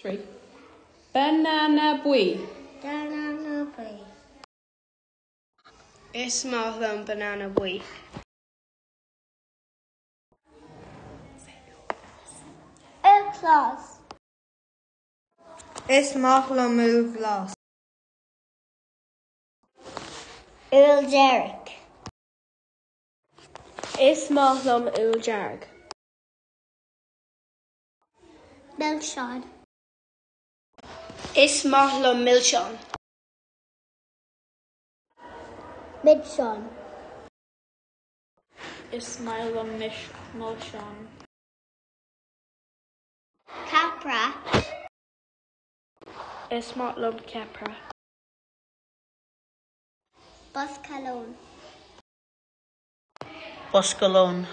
3. Banana buí. Banana buí. Is maith liom banana buí. Úll glas. Is maith liom úll glas. Úll dearg. Is maith liom úll dearg. Milseáin. Is maith liom milseáin. Milseáin. Is maith liom milseáin. Ceapaire. Is maith liom ceapaire. Bosca lóin. Bosca lóin.